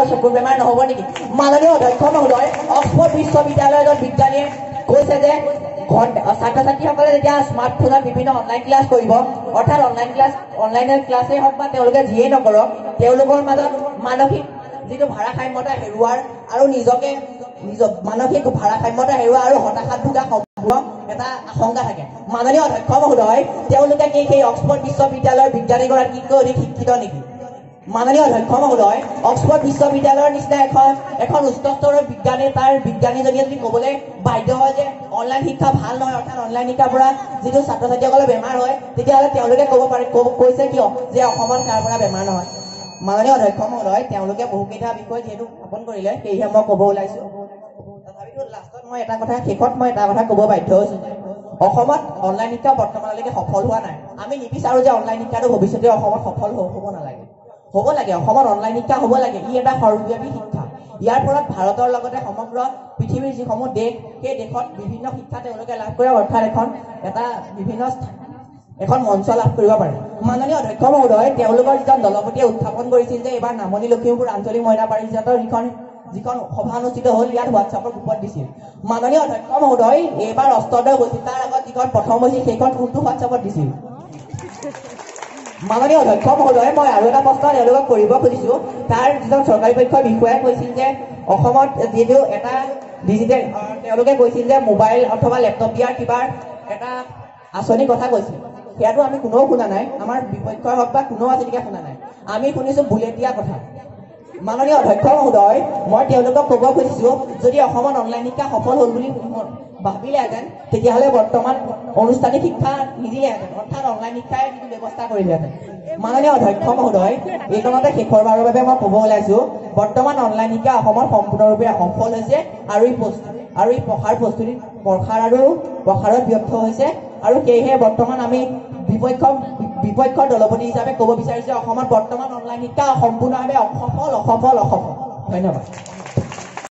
চকুৰ বেমাৰ নহ'ব নেকি? মাননীয় অধ্যক্ষ মহোদয়, অক্সফৰ্ড বিশ্ববিদ্যালয়ৰ এজন বিজ্ঞানীয়ে কৈছে যে ছাত্ৰ ছাত্ৰীসকলে যেতিয়া স্মাৰ্টফোনত বিভিন্ন অনলাইন ক্লাছ কৰিব, অৰ্থাৎ অনলাইন ক্লাছ, অনলাইন ক্লাছেই হওক বা তেওঁলোকে যিয়েই নকৰক, তেওঁলোকৰ মাজত মানসিক যিটো ভাৰসাম্যতা হেৰুৱাৰ আৰু নিজকে নিজৰ মানসিক ভাৰসাম্যতা হেৰুৱা আৰু হতাশাত ভোগা সম্পূৰ্ণ এটা আশংকা থাকে। মাননীয় অধ্যক্ষ মহোদয়, তেওঁলোকে কি সেই অক্সফৰ্ড বিশ্ববিদ্যালয়ৰ বিজ্ঞানীগৰাকীতকৈ অধিক শিক্ষিত নেকি? মাননীয় অধ্যক্ষ মহোদয়, অক্সফৰ্ড বিশ্ববিদ্যালয়ৰ নিচিনা এখন উচ্চ স্তৰৰ বিজ্ঞানী, তাৰ বিজ্ঞানীজনীয়ে যদি ক'বলৈ বাধ্য হয় যে অনলাইন শিক্ষা ভাল নহয়, অৰ্থাৎ অনলাইন শিক্ষাৰ পৰা যিটো ছাত্ৰ ছাত্ৰীসকলৰ বেমাৰ হয়, তেতিয়াহ'লে তেওঁলোকে ক'ব পাৰে, কৈছে কিয় যে অসমত তাৰ পৰা বেমাৰ নহয়? মাননীয় অধ্যক্ষ মহোদয়, তেওঁলোকে বহুকেইটা বিষয় যিহেতু উত্থাপন কৰিলে, সেয়েহে মই ক'ব ওলাইছো। তথাপিতো লাষ্টত মই এটা কথা, শেষত মই এটা কথা ক'ব বাধ্য হৈছো যে অসমত অনলাইন শিক্ষা বৰ্তমানলৈকে সফল হোৱা নাই। আমি নিবিচাৰো যে অনলাইন শিক্ষাটো ভৱিষ্যতে অসমত সফল হ'ব নালাগে, হ'ব লাগে। অসমত অনলাইন শিক্ষা হ'ব লাগে। ই এটা সৰ্বব্যাপী শিক্ষা। ইয়াৰ ফলত ভাৰতৰ লগতে সমগ্ৰ পৃথিৱীৰ যিসমূহ দেশ, সেই দেশত বিভিন্ন শিক্ষা তেওঁলোকে লাভ কৰে, অৰ্থাৎ এটা বিভিন্ন এখন মঞ্চ লাভ কৰিব পাৰে। মাননীয় অধ্যক্ষ মহোদয়, তেওঁলোকৰ যিজন দলপতিয়ে উত্থাপন কৰিছিল যে এইবাৰ নামনি লখিমপুৰ আঞ্চলিক মইনা পাৰিজাতৰ যিখন সভা অনুষ্ঠিত হ'ল, ইয়াত হোৱাটছআপৰ গ্ৰুপত দিছিল। মাননীয় অধ্যক্ষ মহোদয়, এইবাৰ অষ্টদয় হৈছিল, তাৰ আগত যিখন প্ৰথম হৈছিল সেইখন কোনটো হোৱাটছআপত দিছিল? মাননীয় অধ্যক্ষ মহোদয়, মই আৰু এটা প্ৰশ্ন তেওঁলোকক কৰিব খুজিছো। তাৰ যিজন চৰকাৰী পক্ষৰ বিষয়াই কৈছিল যে অসমত যিটো এটা ডিজিটেল, তেওঁলোকে কৈছিল যে মোবাইল অথবা লেপটপ দিয়াৰ কিবা এটা আঁচনিৰ কথা কৈছিল, সেয়াটো আমি কোনেও শুনা নাই। আমাৰ বিপক্ষই হওক বা কোনেও আজিলৈকে শুনা নাই। আমি শুনিছো বুলেট দিয়া কথা। মাননীয় অধ্যক্ষ মহোদয়, মই তেওঁলোকক ক'ব খুজিছো, যদি অসমত অনলাইন শিক্ষা সফল হ'ল বুলি ভাবিলেহেঁতেন, তেতিয়াহ'লে বৰ্তমান আনুষ্ঠানিক শিক্ষা নিদিলেহেঁতেন, অৰ্থাৎ অনলাইন শিক্ষাই যিটো ব্যৱস্থা কৰিলেহেঁতেন। মাননীয় অধ্যক্ষ মহোদয়, এইকণতে শেষৰবাৰৰ বাবে মই ক'ব ওলাইছো, বৰ্তমান অনলাইন শিক্ষা অসমত সম্পূৰ্ণৰূপে সফল হৈছে আৰু ই প্ৰসাৰ প্ৰস্তুতি, প্ৰসাৰ আৰু প্ৰসাৰত ব্যৰ্থ হৈছে। আৰু সেয়েহে বৰ্তমান আমি বিপক্ষৰ দলপতি হিচাপে ক'ব বিচাৰিছো, অসমত বৰ্তমান অনলাইন শিক্ষা সম্পূৰ্ণভাৱে অসফল, অসফল, অসফল। ধন্যবাদ।